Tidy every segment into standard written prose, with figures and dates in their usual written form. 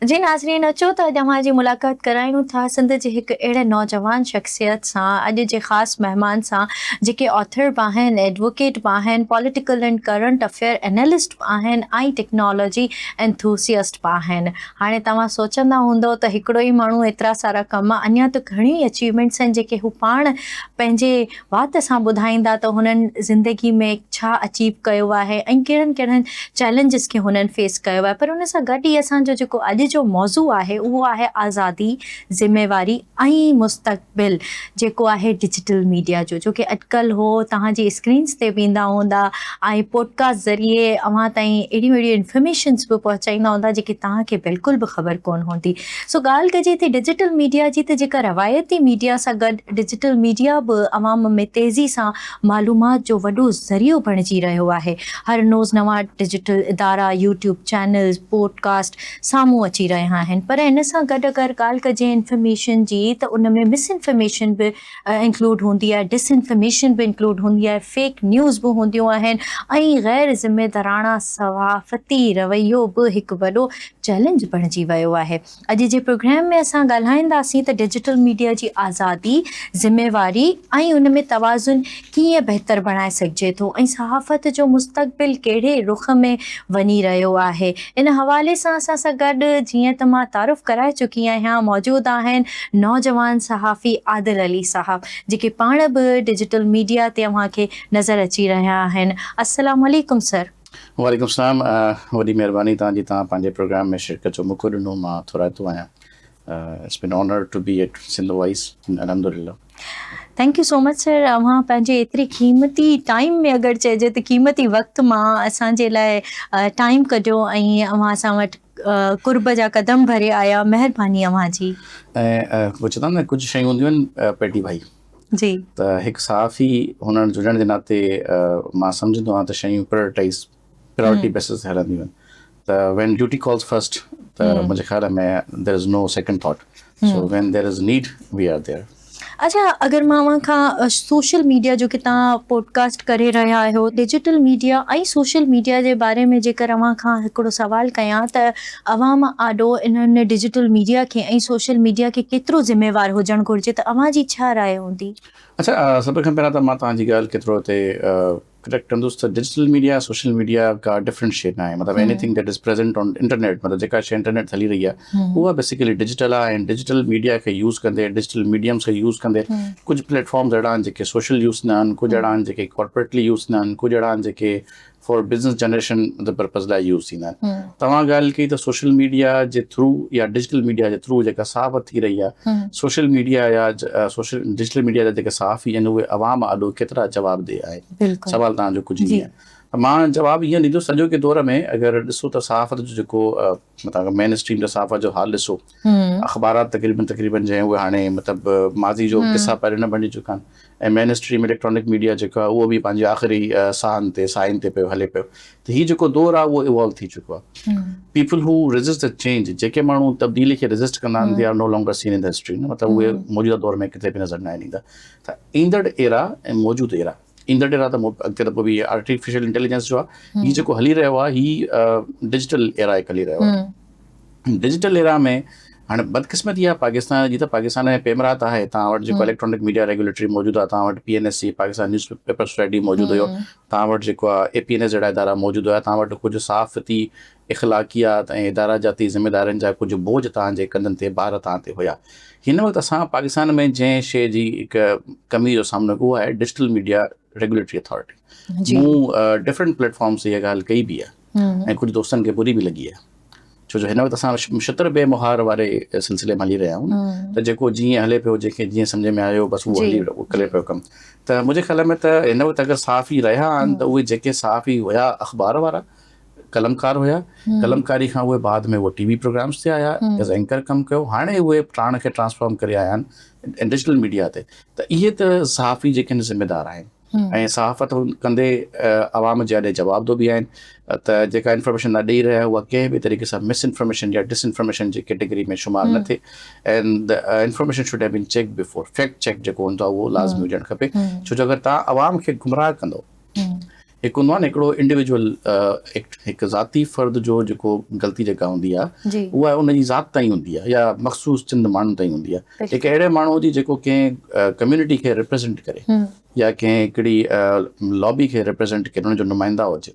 جي ناظرين اچو ته اڄ اوهان جي ملاقات ڪرايون ٿا سنڌ جي هڪ اهڙي نوجوان شخصيت سان اڄ جي خاص مهمان سان جيڪي آٿر به آهن ايڊووڪيٽ به آهن political and current affair analyst به آهن ۽ ٽيڪنالاجي انٿوسيسٽ به آهن هاڻي توهان سوچندا هوندؤ ته هڪڙو ئي ماڻهو ايترا سارا ڪم اڃا ته گهڻيون ئي اچيومينٽس آهن جيڪي هو پاڻ پنهنجي وات سان ٻڌائيندا ته هنن زندگي ۾ ڇا اچيو ڪيو آهي ۽ ڪهڙن ڪهڙن چئلينجز کي هنن فيس ڪيو آهي پر ان سان گڏ ئي اسان جو جيڪو اڄ جو موضوع آهي اهو آهي آزادي، ذميواري ۽ مستقبل جيڪو آهي ڊجيٽل ميڊيا جو جو ڪي اڄڪلهه هو توهان جي اسڪرينز تي به ايندا هوندا ۽ پوڊڪاسٽ ذريعي اوهان تائين اهڙيون اهڙيون انفارميشنز به پهچائيندا هوندا جيڪي توهان کي بلڪل به خبر ڪونه هوندي. سو ڳالهه ڪجي ٿي ڊجيٽل ميڊيا جي ته جيڪا روايتي ميڊيا سان گڏ ڊجيٽل ميڊيا به عوام ۾ تيزي سان معلومات جو وڏو ذريعو بڻجي رهيو آهي. هر نوز نوان ڊجيٽل ادارا، يوٽيوب چينلز، پوڊ ڪاسٽ سامهون اچي رهيا آهن پر ان سان گڏ اگر ڳالهه ڪجي انفارميشن جي ته ان ۾ مس انفارميشن به انڪلوڊ هوندي آهي، ڊس انفارميشن به انڪلوڊ هوندي آهي، فيڪ نيوز به هونديون آهن ۽ غير ذميداراڻا صحافتي رويو به هڪ وڏو چئلينج بڻجي ويو آهي. اڄ جي پروگرام ۾ اسان ڳالهائينداسين ته ڊجيٽل ميڊيا جي آزادي، ذميواري ۽ ان ۾ توازن ڪيئن بهتر بڻائي سگهجي ٿو ۽ صحافت جو مستقبل ڪهڙي رخ ۾ وڃي رهيو آهي. ان حوالي سان اسان سان گڏ جيئن ته مان تعارف ڪرائي چڪي آهيان موجود آهن نوجوان صحافي عادل علي صاحب جيڪي پاڻ به ڊجيٽل ميڊيا تي اوهان کي نظر اچي رهيا آهن. السلام عليڪم سر. وعليڪم السلام وڏي مهرباني توهان جي توهان پنهنجي پروگرام ۾ شرڪت جو موقعو ڏنو مان ٿورائتو آهيان it's been honour to be at Sindh voice الحمدلله. Thank you so much sir اوهان پنهنجي ايتري قيمتي ٽائيم ۾ اگر چئجي ته قيمتي وقت مان اسان جي لاء ٽائيم ڪڍيو ۽ اوهان اسان وٽ قرب جا قدم ڀري آيا مهرباني اوهان جي. ۽ چوندا آهن نه ڪجهه شيون هونديون آهن پيٽي ڀائي. جي. ته هڪ صحافي هئڻ جڙڻ جي ناتي مان سمجهندو آهيان ته شيون پرائرٽائيز پرائرٽي بيسز تي هلنديون آهن ته وين ڊيوٽي ڪالز فرسٽ ته منهنجي خيال ۾ there is no second thought so when there is need we are there. اڇا اگر مان اوهان کان سوشل ميڊيا جو ڪي توهان پوڊڪاسٽ ڪري رهيا آهيو ڊجيٽل ميڊيا ۽ سوشل ميڊيا جي باري ۾ جيڪر اوهان کان هڪڙو سوال ڪيان ته عوام آڏو انهن ڊجيٽل ميڊيا کي ۽ سوشل ميڊيا کي ڪيترو ذميوار هجڻ گهرجي ته اوهان جي ڇا راء هوندي؟ اڇا سڀ کان پهريان ته مان توهان جي ڳالهه کي ٿورو هتي ڪريڪٽ ڪندس ته ڊجيٽل ميڊيا سوشل ميڊيا ڪا ڊفرنٽ شي ناهي مطلب anything that is present on internet مطلب جيڪا شي انٽرنيٽ تي هلي رهي آهي اها بيسيڪلي ڊجيٽل آهي ۽ ڊجيٽل ميڊيا کي يوز ڪندي ڊجيٽل ميڊيمس کي يوز ڪندي ڪجهه پليٽ فارمز اهڙا آهن جيڪي سوشل يوز ٿيندا آهن ڪجهه اهڙا آهن جيڪي ڪارپوريٽلي يوز ٿيندا آهن ڪجهه اهڙا آهن جيڪي فار بزنس جنريشن مطلب پرپز لاء يوز ٿيندا آهن توهان ڳالهه ڪئي ته سوشل ميڊيا جي ٿرو يا ڊجيٽل ميڊيا جي ٿرو جيڪا صحافت ٿي رهي آهي سوشل ميڊيا يا سوشل ڊجيٽل ميڊيا جا جيڪا صحافي آهن اهي عوام آڏو ڪيترا جواب ده آهن سوال توهان جو ڪجهه ائين آهي مان جواب ائين ڏيندس اڄوڪي دور ۾ اگر ڏسو ته صحافت جو جيڪو مطلب مين اسٽريم جا صحافت جو حال ڏسو اخبارات تقريبن تقريبن جنهن اهي هاڻي مطلب ماضي جو قصا پهريون نه بڻجي چڪا آهن ۽ مين اسٽريم اليڪٽرانڪ ميڊيا جيڪو آهي اهو به پنهنجي آخري ساهن تي ساهين تي پيو هلي پيو ته هي جيڪو دور آهي اهو ايوالو ٿي چڪو آهي people who resist the change جيڪي ماڻهو تبديلي کي ريزسٽ ڪندا آهن they are no longer seen in the history نه مطلب اهي موجوده دور ۾ ڪٿي به نظر نه ايندا ته ايندڙ ايرا ۽ موجود ايرا ايندڙ ايرا ته اڳتي ته پوء به آرٽيفيشل انٽيليجنس جو آهي هي جيڪو هلي رهيو آهي هي ڊجيٽل ايرا هڪ هلي رهيو آهي ڊجيٽل ايرا ۾ هاڻي بدقسمتي آهي پاڪستان جي ته پاڪستان ۾ پيمرا ته آهي توهان وٽ جيڪو اليڪٽرانڪ ميڊيا ريگيوليٽري موجود آهي توهان وٽ P N S C Pakistan news paper society موجود هيو توهان وٽ جيڪو آهي اي پي اين ايس جهڙا ادارا موجود هيا توهان وٽ ڪجهه صحافتي اخلاقيات ۽ ادارا جاتي ذميدارين جا ڪجهه بوجهه توهان جي ڪنڌن تي بار توهان تي هيا هن وقت اسان پاڪستان ۾ جنهن شيء جي هڪ ڪمي جو سامنو اهو آهي ڊجيٽل ميڊيا ريگيوليٽري اٿارٽي مون ڊفرنٽ پليٽ فارمز تي اها ڳالهه ڪئي به آهي ۽ ڪجهه دوستن کي بري به لڳي آهي ڇو جو هن وقت اسان شتر بي مهار واري سلسلي ۾ هلي رهيا آهيون ته جيڪو جيئن هلي پيو جنهن کي جيئن سمجهه ۾ آيو بس اهو هلي ڪري پيو ڪم ته منهنجي خيال ۾ ته هن وقت اگر صحافي رهيا آهن ته اهي جيڪي صحافي هيا اخبار وارا قلمڪار هيا قلمڪاري کان اهي بعد ۾ اهي ٽي وي پروگرامس تي آيا ايز اينڪر ڪم ڪيو هاڻي اهي پاڻ کي ٽرانسفارم ڪري آيا آهن ڊجيٽل ميڊيا تي ته اهي ته صحافي جيڪي آهن ذميدار آهن ۽ صحافت ڪندي عوام جي آڏي جوابدو به آهن ته جيڪا انفارميشن توهان ڏئي رهيا آهيو اها ڪنهن به طريقي سان مس انفارميشن يا ڊس انفارميشن جي ڪيٽيگري ۾ شمار نه ٿئي and information should have been check before fact check جيڪو هوندو آهي اهو لازمي هجڻ کپي ڇو جو اگر توهان عوام کي گمراهه ڪندو. هڪ هوندو آهي نه هڪڙو انڊيويجوئل ايڪٽ هڪ ذاتي فرد جو جيڪو غلطي جيڪا هوندي آهي اها ان جي ذات تائين هوندي آهي يا مخصوص چند ماڻهن تائين هوندي آهي هڪ اهڙي ماڻهو جي جيڪو ڪنهن ڪميونٽي کي ريپريزنٽ ڪري يا ڪنهن هڪڙي لابي کي ريپريزنٽ ڪري ان جو نمائنده هجي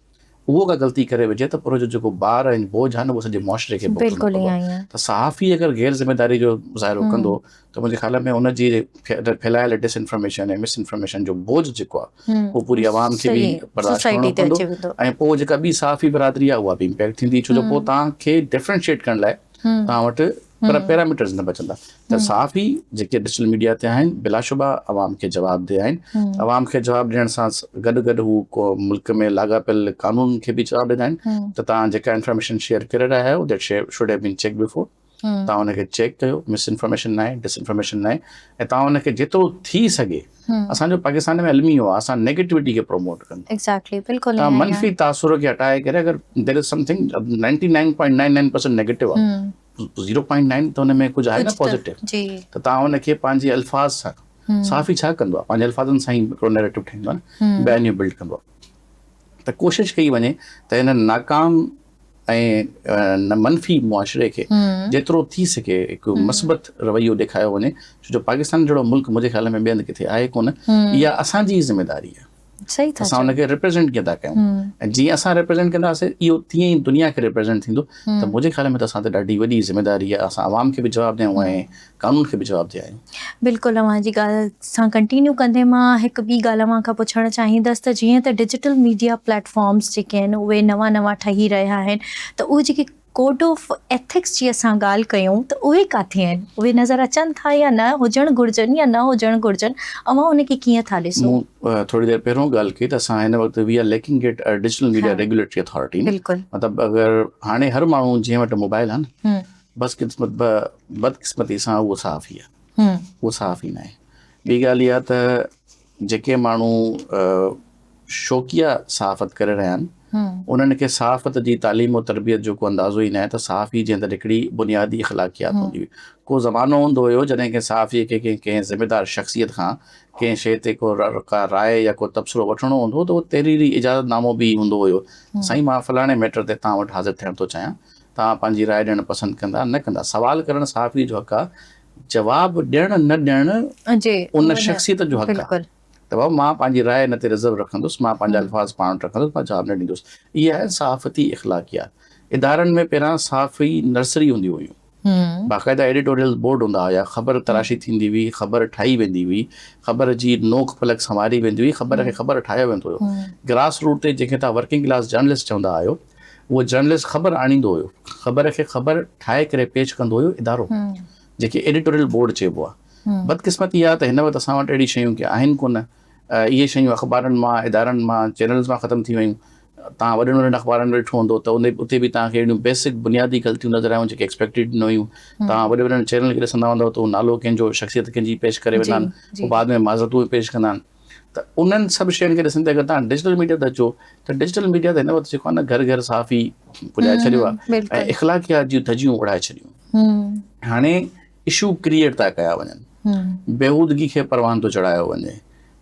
اهو ڪا غلطي ڪري وجهي ته پر جو جيڪو بار ۽ بوجهه آهي نه اهو سڄي معاشري کي ڀوڳڻو پوندو آهي ته صحافي اگر غير ذميداري جو مظاهرو ڪندو ته منهنجي خيال ۾ ان جي ڦهلايل ڊس انفارميشن ۽ مس انفارميشن جو بوجهه جيڪو آهي اهو پوري عوام کي به برداشت ڪرڻو پوندو ۽ پوء جيڪا ٻي صحافي برادري آهي اها به امپيڪٽ ٿيندي ڇو جو پوء توهان کي ڊفرنشيٽ ڪرڻ لاء توهان وٽ پر پيراميٽرز نه بچندا ته صحافي جيڪي ڊجيٽل ميڊيا تي آهن بلاشبه عوام کي جواب ده آهن عوام کي جواب ڏيڻ سان گڏ گڏ هو ملڪ ۾ لاڳاپيل قانون کي به جواب ڏيندا آهن ته توهان جيڪا انفارميشن شيئر ڪري رهيا آهيو that should have been check before توهان ان کي چيڪ ڪيو مس انفارميشن ناهي ڊس انفارميشن ناهي ۽ توهان ان کي جيترو ٿي سگهي اسان جو پاڪستان ۾ الميو آهي اسان نيگيٽوٽي کي پروموٽ ڪندا ايگزيڪٽلي بلڪل توهان منفي تاثر کي هٽائي ڪري اگر there is something 99.99% negative آهي 0.9 ته ان ۾ ڪجهه آهي نه پازيٽو ته توهان ان کي پنهنجي الفاظ سان صحافي ڇا ڪندو آهي پنهنجي الفاظن سان ئي هڪڙو نيريٽو ٺاهيندو آهي نه بيانيو بلڊ ڪندو آهي ته ڪوشش ڪئي وڃي ته هن ناڪام ۽ منفي معاشري کي جيترو ٿي سگهي هڪ مثبت رويو ڏيکاريو وڃي ڇو جو پاڪستان جهڙو ملڪ منهنجي خيال ۾ ٻئي هنڌ ڪٿي آهي ڪونه اها اسان جي ئي ذميواري آهي اسان ان کي ريپريزنٽ ڪيئن ٿا ڪيون ۽ جيئن اسان ريپريزنٽ ڪنداسين اهو تيئن ئي دنيا کي ريپريزنٽ ٿيندو ته منهنجي خيال ۾ ته اسان تي ڏاڍي وڏي ذميواري آهي اسان عوام کي به جواب ڏيون ۽ قانون کي به جواب ڏيا آهيون. بلڪل اوهان جي ڳالهه سان ڪنٽينيو ڪندي مان هڪ ٻي ڳالهه اوهان کان پڇڻ چاهيندس ته جيئن ته ڊجيٽل ميڊيا پليٽ فارمز جيڪي آهن اهي نوان نوان ٺهي رهيا آهن ته اهي جيڪي ڪوڊ آف ايٿڪس جي اسان ڳالهه ڪيون ته اهي ڪاٿي آهن اهي نظر اچن ٿا يا نه هجڻ گهرجن يا نه هجڻ گهرجن اوهان ان کي ڪيئن ٿا ڏسو؟ مون ٿوري دير پهريون ڳالهه ڪئي ته اسان هن وقت we are lacking at digital media regulatory authority مطلب اگر هاڻي هر ماڻهو جنهن وٽ موبائل آهي نه بس قسمت بدقسمتي سان اهو صحافي آهي اهو صحافي ناهي ٻي ڳالهه اها ته جيڪي ماڻهو شوقيه صحافت ڪري رهيا آهن انهن کي صحافت جي تعليم و تربيت جو ڪو اندازو ئي ناهي ته صحافي جي اندر هڪڙي بنيادي اخلاقيات هوندي هئي ڪو زمانو هوندو هيو جڏهن ڪنهن صحافي کي ڪنهن ڪنهن ذميدار شخصيت کان ڪنهن شيء تي ڪو ڪا راء يا ڪو تبصرو وٺڻو هوندو هو ته اهو تحريري اجازت نامو به هوندو هيو سائين مان فلاڻي ميٽر تي توهان وٽ حاضر ٿيڻ ٿو چاهيان توهان پنهنجي راء ڏيڻ پسند ڪندا نه ڪندا. سوال ڪرڻ صحافي جو حق آ، جواب ڏيڻ نه ڏيڻ ان شخصيت جو حق آ ته بابا مان پنهنجي راء ان تي رزرو رکندس، مان پنهنجا الفاظ پاڻ وٽ رکندس، مان جواب نه ڏيندس. اهي آهن صحافتي اخلاقيات. ادارن ۾ پهريان صحافي نرسري هونديون هيون. باقاعده ايڊيٽوريل بورڊ هوندا هيا، خبر تراشي ٿيندي هئي، خبر ٺاهي ويندي هئي، خبر جي نوڪ پلڪ سنواري ويندي هئي، خبر کي خبر ٺاهيو ويندو هيو. گراس روٽ تي جنهن کي توهان ورڪنگ ڪلاس جرنلسٽ چوندا آهيو، اهو جرنلسٽ خبر آڻيندو هيو، خبر کي خبر ٺاهي ڪري پيش ڪندو هيو ادارو، جنهن کي ايڊيٽوريل بورڊ چئبو آهي. بدقسمتي اها ته هن وقت اسان وٽ اهڙي شيون ڪي آهن ڪونه. اهي شيون اخبارن مان، ادارن مان، چينلز مان ختم ٿي ويون. توهان وڏن وڏن اخبارن ۾ ڏٺو هوندو ته ان اتي به توهان کي اهڙيون بيسڪ بنيادي غلطيون نظر آيون جيڪي ايڪسپيڪٽيڊ نه هيون. توهان وڏي وڏن چينل کي ڏسندا هوندؤ ته اهو نالو ڪنهن جو شخصيت ڪنهن جي پيش ڪري ويندا آهن پوء بعد ۾ معذرتون به پيش ڪندا آهن. ته انهن سڀ شين کي ڏسندي اگر توهان ڊجيٽل ميڊيا تي اچو ته ڊجيٽل ميڊيا ته هن وقت جيڪو آهي نه گهر گهر صحافي پڄائي ڇڏيو آهي ۽ اخلاقيات جون ڌڄيون اڙائي ڇڏيون. هاڻي اشو ڪريئيٽ ٿا ڪيا وڃن، بيهودگي کي پروان ٿو چڙهايو وڃي،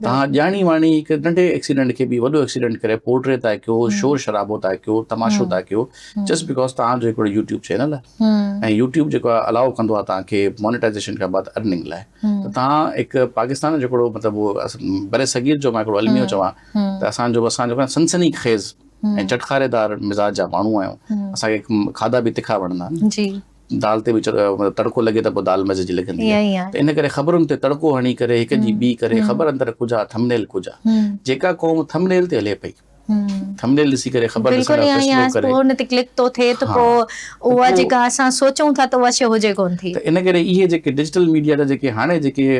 توهان ڄاڻي واڻي هڪ ننڍي ايڪسيڊنٽ کي به وڏو ايڪسيڊنٽ ڪري پورٽري ٿا ڪيو، شور شرابو ٿا ڪيو، تماشو ٿا ڪيو جسٽ because توهان جو هڪڙو يوٽيوب چينل آهي ۽ يوٽيوب جيڪو آهي الاؤ ڪندو آهي توهان کي مونيٽائيزيشن کان بعد ارننگ لاء ته توهان هڪ پاڪستان جو هڪڙو مطلب اهو برصغير جو مان هڪڙو الميو چوان ته اسان جو اسان جو سنسني خيز ۽ چٽخاريدار مزاج جا ماڻهو آهيون اسان کي کاڌا به تکا وڻندا آهن. دال تي به مطلب تڙڪو لڳي ته پوء دال مزي جي لڳندي آهي ته ان ڪري خبرن تي تڙڪو هڻي ڪري هڪ جي ٻي ڪري خبر اندر ڪجهه آهي ٿمنيل ڪجهه آهي جيڪا قوم ٿمنيل تي هلي پئي ٿمنيل ڏسي ڪري خبر ڏسڻ جو فيصلو ڪري پوء ان تي ڪلڪ ٿو ٿئي ته پوء اها جيڪا اسان سوچون ٿا ته اها شيء هجي ڪونه ٿي ته ان ڪري اهي جيڪي ڊجيٽل ميڊيا جا جيڪي هاڻي جيڪي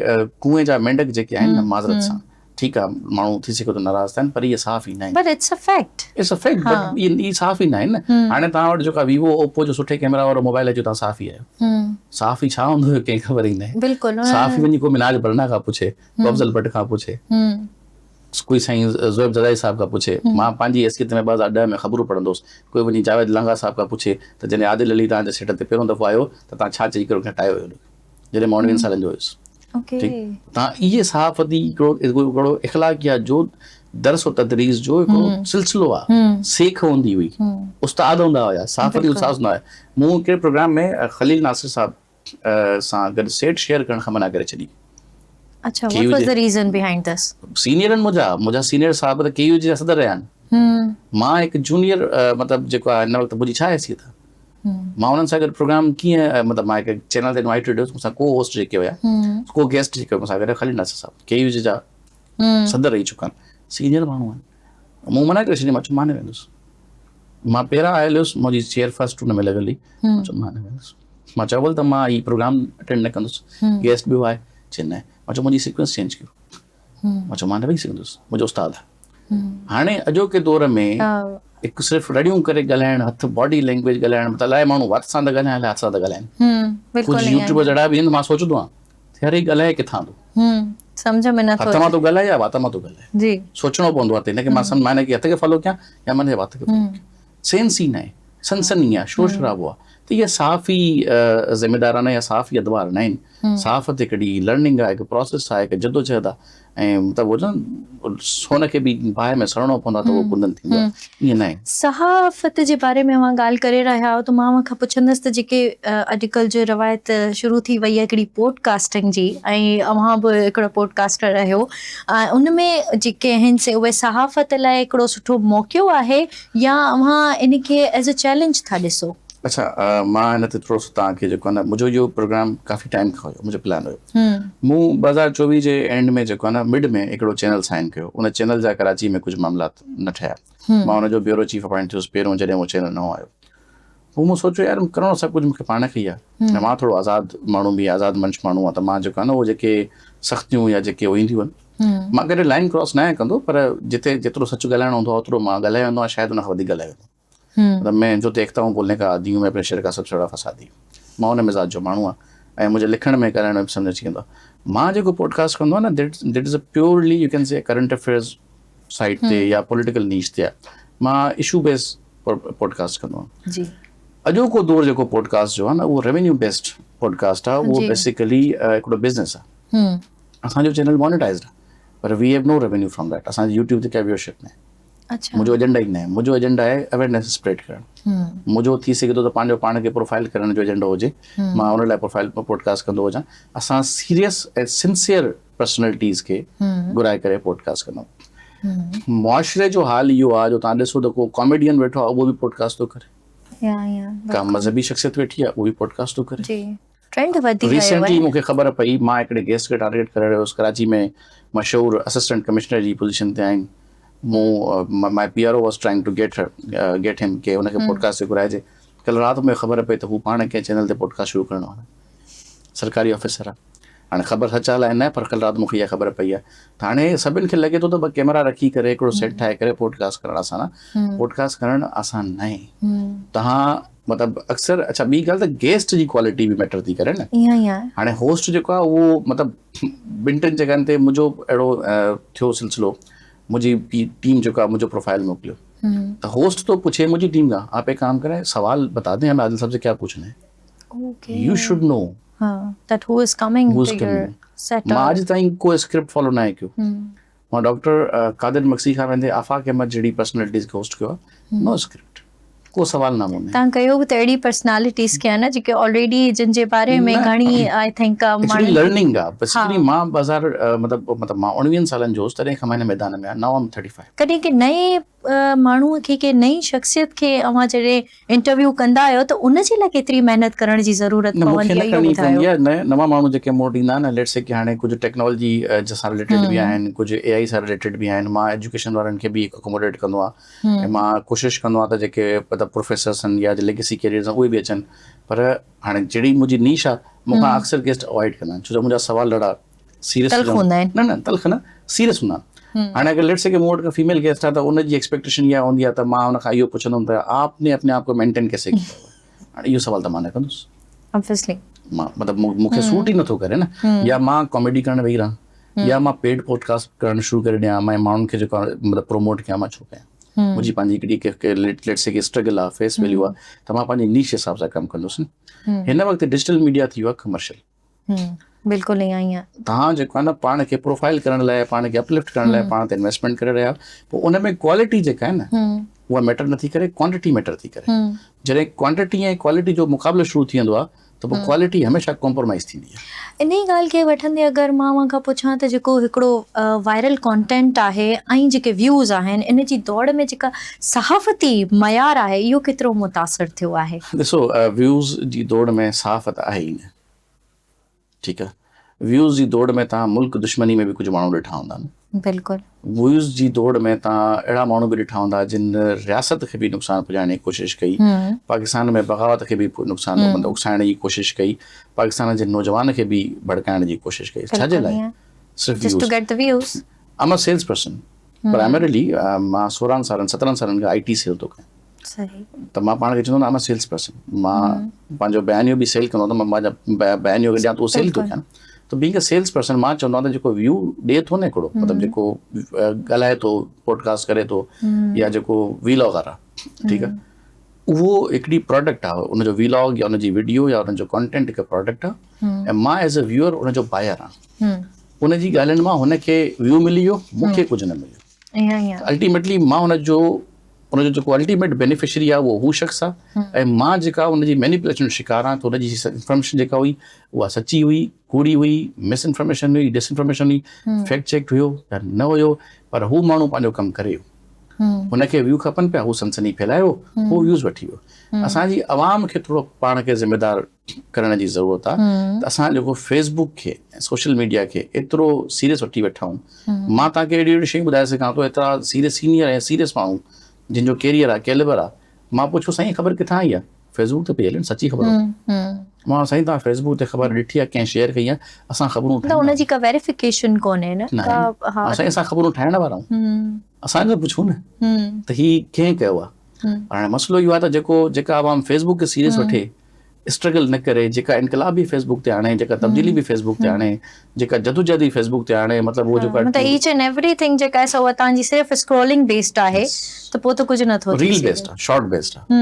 ڪوئين جا مينڍڪ جيڪي آهن نه معذرت سان ٺيڪ آ ماڻهو ٿي سگهي ٿو ناراض ٿين پر اهي صحافي ناهن. But it's a fact. It's a fact but اهي صحافي ناهن نه. هاڻي توهان وٽ جيڪا ويوو اوپو جو سٺي ڪيمرا وارو موبائل اچي ويو توهان صحافي آهيو. صحافي ڇا هوندو هيو ڪنهن کي خبر ئي ناهي. بلڪل. صحافي وڃي ڪو منهاج برنا کان پڇي ڪو افضل بٽ کان پڇي ڪوئي سائين زويب زرداري صاحب کان پڇي. مان پنهنجي حيثيت ۾ 2010 ۾ خبرون پڙهندو هوس ڪوئي وڃي جاويد لانگاهه صاحب کان پڇي ته جڏهن عادل علي توهان جي سيٽ تي پهريون دفعو آيو ته توهان ڇا چئي ڪري ان کي هٽايو هيو جڏهن مان اڻويهن سالن جو هيس. ٺيڪ تان اهي صحافتي هڪڙو هڪڙو اخلاقيات جو درس و تدريس جو هڪڙو سلسلو آ، سيک هوندي هئي، استاد هوندا هيا، صحافتي استاد هوندا هيا. مون هڪڙي پروگرام ۾ خليل ناصر صاحب سان گڏ سيٽ شيئر ڪرڻ کان منع ڪري ڇڏي. اڇا، what was the reason behind this? سينيئرن منهنجا، منهنجا سينيئر صاحب ته ڪي يو جي جا صدر رهيا آهن. مان هڪ جونيئر مطلب جيڪو آهي هن وقت منهنجي ڇا حيثيت آهي؟ مان انهن سان گڏ پروگرام ڪيئن مطلب مان هڪ چينل تي انوائيٽيڊ هيس، مون سان ڪو هوسٽ جيڪي هيا، ڪو گيسٽ جيڪي مون سان گڏ خليل ناصر صاحب ڪي يو جي جا صدر رهي چڪا آهن، سينيئر ماڻهو آهن. مون منع ڪري ڇڏي، مان چيو مان نه ويندس. مان پهريان آيل هيس، منهنجي چيئر فرسٽ ان ۾ لڳل هئي. مان چيو مان نه ويندس. مان چيو ول ته مان هي پروگرام اٽينڊ نه ڪندس، گيسٽ ٻيو آهي. چي نه. مان چيو منهنجي سيڪوئنس چينج ڪيو. مان چيو مان نه ويهي سگهندس، منهنجو استاد آهي. هاڻي اڄوڪي دور ۾ هڪ صرف رڙيون ڪري ڳالهائڻ، هٿ باڊي لينگويج ڳالهائڻ، مطلب الائي ماڻهو وات سان ٿا ڳالهائين الائي هٿ سان ٿا ڳالهائين. ڪجهه يوٽيوبرز اهڙا به آهن مان سوچندو آهيان ته يار هي ڳالهائي ڪٿان ٿو؟ سمجهه ۾ نٿو هٿ مان ٿو ڳالهائي يا وات مان ٿو ڳالهائي؟ سوچڻو پوندو آهي ته هن کي مان سمجهه مان هن کي هٿ کي فالو ڪيان يا مان هن جي وات کي فالو ڪيان. سينس ئي ناهي، سنسني آهي، شور شرابو آهي ته اها صحافي ذميدارانه يا صحافي ادوار ناهن. صحافت هڪڙي لرننگ آهي، هڪ پراسيس آهي، هڪ جدوجهد آهي ۽ مطلب اهو چون سون کي به باهه ۾ سڙڻو پوندو آهي ته اهو ڪندن ٿيندو آهي، ائين ناهي. صحافت جي باري ۾ اوهان ڳالهه ڪري رهيا آهيو ته مان اوهان کان پڇندس ته جيڪي اڄڪلهه جو روايت شروع ٿي وئي آهي هڪڙي پوڊ ڪاسٽنگ جي ۽ اوهان به هڪڙو پوڊ ڪاسٽر آهيو ۽ ان ۾ جيڪي آهن سي اهي صحافت لاء هڪڙو سٺو موقعو آهي يا اوهان ان کي ايز اي چئلينج ٿا ڏسو؟ اڇا مان هن تي ٿورو سو توهان کي جيڪو آهي نه منهنجو اهو پروگرام ڪافي ٽائيم کان هيو منهنجو پلان هيو مون 2024 جي اينڊ ۾ جيڪو آهي نه مڊ ۾ هڪڙو چينل سائن ڪيو ان چينل جا ڪراچي ۾ ڪجهه معاملات نه ٺهيا مان ان جو بيورو چيف اپائنٽ ٿيس پهريون جڏهن اهو چينل نئون آيو پوء مون سوچيو يار ڪرڻو سڀ ڪجهه مونکي پاڻ کي ئي آهي ۽ مان ٿورو آزاد ماڻهو به آزاد منش ماڻهو آهيان ته مان جيڪو آهي نه اهو جيڪي سختيون يا جيڪي اينديون آهن مان ڪڏهن لائن ڪراس نه آهيان ڪندو پر جتي جيترو سچ ڳالهائڻو هوندو آهي اوترو مان ڳالهائي ويندو آهيان شايد ان کان وڌيڪ ڳالهائي ويندو آهيان. مطلب مين جو ديکتا هون بولني ڪا عادي هون مين اپني شعر ڪا سب سي بڙا فسادي هون مان ان مزاج جو ماڻهو آهيان ۽ منهنجي لکڻ ۾ ڳالهائڻ ۾ به سمجهه اچي ويندو آهي مان جيڪو پوڊڪاسٽ ڪندو آهيان نه that is a purely you can say current affairs site تي يا پوليٽيڪل نيش تي آهي مان اشو بيس پوڊڪاسٽ ڪندو آهيان جي اڄوڪو دور جيڪو پوڊڪاسٽ جو آهي نه اهو ريونيو بيسڊ پوڊڪاسٽ آهي اهو بيسيڪلي هڪڙو بزنس آهي اسان جو چينل مونيٽائزڊ آهي پر we have no revenue from that اسان جي يوٽيوب تي ڪا ويورشپ ناهي منهنجو ايجنڊا ئي ناهي منهنجو ايجنڊا آهي اويرنيس اسپريڊ ڪرڻ منهنجو ٿي سگهي ٿو ته پنهنجو پاڻ کي پروفائل ڪرڻ جو ايجنڊا هجي مان ان لاء پروفائل پوڊڪاسٽ ڪندو هجان اسان سيريس ۽ سنسيئر پرسنالٽيز کي گهرائي ڪري پوڊڪاسٽ ڪندو معاشري جو حال اهو آهي جو تان ڏسو ته ڪو ڪاميڊين ويٺو آهي اهو به پوڊڪاسٽ ٿو ڪري ڪا مذهبي شخصيت ويٺي آهي اهو به پوڊڪاسٽ ٿو ڪري ٽرينڊ وڌي ويو آهي. ريسينٽلي مون کي خبر پئي مان هڪڙي گيسٽ کي ٽارگيٽ ڪري رهيو هوس ڪراچي ۾ مشهور اسسٽنٽ ڪمشنر جي پوزيشن تي آهن مون my P R O was trying to get get هم ڪي ان کي پوڊڪاسٽ تي گهرائجي ڪل رات مون کي خبر پئي ته هو پاڻ ڪنهن چينل تي پوڊڪاسٽ شروع ڪرڻ وارو آهي سرڪاري آفيسر آهي هاڻي خبر سچ آهي الائي نه پر ڪل رات مون کي اها خبر پئي آهي ته هاڻي سڀن کي لڳي ٿو ته ٻه ڪيمرا رکي ڪري هڪڙو سيٽ ٺاهي ڪري پوڊڪاسٽ ڪرڻ آسان آهي پوڊڪاسٽ ڪرڻ آسان ناهي تهان مطلب اڪثر اڇا ٻي ڳالهه ته گيسٽ جي ڪوالٽي به ميٽر ٿي ڪري نه ائين ئي آهي هاڻي هوسٽ جيڪو آهي اهو مطلب ٻن ٽن جڳهن تي منهنجو اهڙو ٿيو سلسلو منهنجي ٽيم جيڪو آهي منهنجو پروفائل موڪليو ته هوسٽ ٿو پڇي منهنجي ٽيم کان آپ ايڪ ڪام ڪري سوال بتا دين همين عادل صاحب سي ڪيا پوڇنا هي you should know ها that who is coming to your set مان اڄ تائين ڪو اسڪرپٽ فالو ناهي ڪيو مان ڊاڪٽر قادر مگسي کان ويندي آفاق احمد جهڙي پرسنالٽيز کي هوسٽ ڪيو آهي نو اسڪرپٽ ڪو سوال نامو نه. تان ڪيو به ته اهڙي پرسنالٽيز کي آهي نه جيڪي آلريڊي جن جي باري ۾ گهڻي I think ماڻهن لرننگ آهي بيسيڪلي مان 2000 مطلب مطلب مان 19 سالن جو هوس تڏهن کان مان هن ميدان ۾ آهيان نائو آئم 35. ڪڏهن ڪنهن نئين ماڻهو کي ڪنهن نئين شخصيت کي اوهان جڏهن انٽرويو ڪندا آهيو ته ان جي لاء ڪيتري محنت ڪرڻ جي ضرورت نه مون کي پوندي نه آهي اهو ڪرڻي ٻڌايو. پوندي آهي نه نوان ماڻهو جيڪي مون وٽ ايندا آهن ليٽس سي ڪي هاڻي ڪجهه ٽيڪنالاجي سان رليٽيڊ به آهن ڪجهه اي آئي سان رليٽيڊ به آهن مان ايجوڪيشن وارن کي به اڪوموڊيٽ ڪندو آهيان ۽ مان ڪوشش ڪندو آهيان ته جيڪي مطلب پروفيسرس آهن يا ليگيسي ڪيريئرز آهن اهي به اچن پر هاڻي جهڙي منهنجي نيش آهي مون کان اڪثر گيسٽ اوائڊ ڪندا آهن ڇو جو منهنجا سوال ڏاڍا سيريس تلخ هوندا آهن. نه نه تلخ نه سيريس هوندا آهن هاڻي اگر ليٽس سي ڪي مون وٽ ڪا فيميل گيسٽ آهي ته ان جي ايڪسپيڪٽيشن اها هوندي آهي ته مان ان کان اهو پڇندم ته آپ ني اپني آپ ڪو مينٽين ڪيسي ڪيا هوا هي هاڻي اهو سوال ته مان نه ڪندس Obviously. مان مطلب مون کي سوٽ ئي نٿو ڪري نه يا مان ڪاميڊي ڪرڻ ويهي رهان يا مان پيڊ پوڊڪاسٽ ڪرڻ شروع ڪري ڏيان مان ماڻهن کي جيڪو مطلب پروموٽ ڪيان مان ڇو ڪيان منهنجي پنهنجي هڪڙي ليٽس سي ڪي اسٽرگل آهي فيس ويليو آهي ته مان پنهنجي نيش حساب سان ڪم ڪندس نه هن وقت ڊجيٽل ميڊيا ٿي ويو آهي ڪمرشل. بلڪل ائين ئي آهي. توهان جيڪو آهي نه پاڻ کي پروفائل ڪرڻ لاء پاڻ کي اپلفٽ ڪرڻ لاء پاڻ تي انويسٽمينٽ ڪري رهيا آهيو پوء ان ۾ ڪوالٽي جيڪا آهي نه اها ميٽر نٿي ڪري ڪوانٽٽي ميٽر ٿي ڪري. جڏهن ڪوانٽٽي ۽ ڪوالٽي جو مقابلو شروع ٿي ويندو آهي ته پوء ڪوالٽي هميشه ڪمپرومائيز ٿيندي آهي. انهيء ڳالهه کي وٺندي اگر مان اوهان کان پڇان ته جيڪو هڪڙو وائرل ڪانٽينٽ آهي ۽ جيڪي ويوز آهن ان جي دوڙ ۾ جيڪا صحافتي معيار آهي اهو ڪيترو متاثر ٿيو آهي؟ ڏسو ويوز جي دوڙ ۾ صحافت آهي ئي نه. ٺيڪ آ ويوز جي دوڙ ۾ توهان ملڪ دشمني ۾ به ڪجهه ماڻهو ڏٺا هوندا نه. بلڪل. ويوز جي دوڙ ۾ توهان اهڙا ماڻهو به ڏٺا هوندا جن رياست کي به نقصان پڄائڻ جي ڪوشش ڪئي، پاڪستان ۾ بغاوت کي به نقصان اڪسائڻ جي ڪوشش ڪئي، پاڪستان جي نوجوان کي به ڀڙڪائڻ جي ڪوشش ڪئي. ڇا جي لاء؟ صرف views. I am a sales person primarily مان سورهن سالن سترهن سالن کان آئي ٽي سيل ٿو ڪيان. ته مان پاڻ کي چوندو آهيان سيلز پرسن مان پنهنجو بيانيو به سيل ڪندو آهيان ته مان پنهنجا بيانيو کي ڏيان ته اهو سيل ٿو ڪيان ته بينگ اي سيلز پرسن مان چوندو آهيان ته جيڪو ويو ڏي ٿو نه هڪڙو مطلب جيڪو ڳالهائي ٿو پوڊڪاسٽ ڪري ٿو يا جيڪو ويلاگر آهي ٺيڪ آهي اهو هڪڙي پراڊڪٽ آهي ان جو ويلاگ يا ان جي ويڊيو يا ان جو ڪانٽينٽ هڪ پراڊڪٽ آهي ۽ مان ايز اي ويوئر ان جو بائر آهيان ان جي ڳالهين مان هن کي ويو ملي ويو مون کي ڪجهه نه مليو الٽيميٽلي مان ان جو ان جو جيڪو الٽيميٽ بينيفشري آهي اهو هو شخص آهي ۽ مان جيڪا ان جي مينيپوليشن جو شڪار آهيان ته ان جي انفارميشن جيڪا هئي اها سچي هئي ڪوڙي هئي مس انفارميشن هئي ڊس انفارميشن هئي فيڪٽ چيڪ هيو يا نه هيو پر هو ماڻهو پنهنجو ڪم ڪري ويو هن کي ويو کپن پيا هو سنسني ڦهلايو هو ويوز وٺي ويو اسان جي عوام کي ٿورو پاڻ کي ذميدار ڪرڻ جي ضرورت آ ته اسان جيڪو فيس بڪ کي ۽ سوشل ميڊيا کي ايترو سيريس وٺي ويٺا آهيون مان توهان کي اهڙيون اهڙيون شيون ٻڌائي سگهان ٿو ايترا سيريس سينيئر ۽ سيريس ماڻهو جن جو ڪيريئر آ ڪيلبر آ مان پڇيو سائين خبر ڪٿان آئي آ فيس بڪ تي پئي هلي سچي خبر مان سائين توهان فيس بڪ تي خبر ڏٺي آ ڪنهن شيئر ڪئي آ اسان خبرون ٺاهيندا ان جي ڪا ويريفڪيشن ڪونهي نه ها سائين اسان خبرون ٺاهڻ وارا آهيون اسان کان پڇو نه ته هي ڪنهن ڪيو آ هاڻي مسئلو اهو آهي ته جيڪو جيڪا عوام فيس بڪ کي سيريس وٺي اسٽرگل نه ڪري جيڪا انقلاب به فيس بڪ تي آڻي جيڪا تبديلي به فيس بڪ تي آڻي جيڪا جدوجهد به فيس بڪ تي آڻي مطلب اهو جيڪو مطلب ايچ اينڊ ايوري ٿنگ جيڪا آهي سو اها توهان جي صرف اسڪرولنگ بيسڊ آهي ته پوء ته ڪجهه نه ٿو ريل بيسڊ آهي شارٽ بيسڊ آهي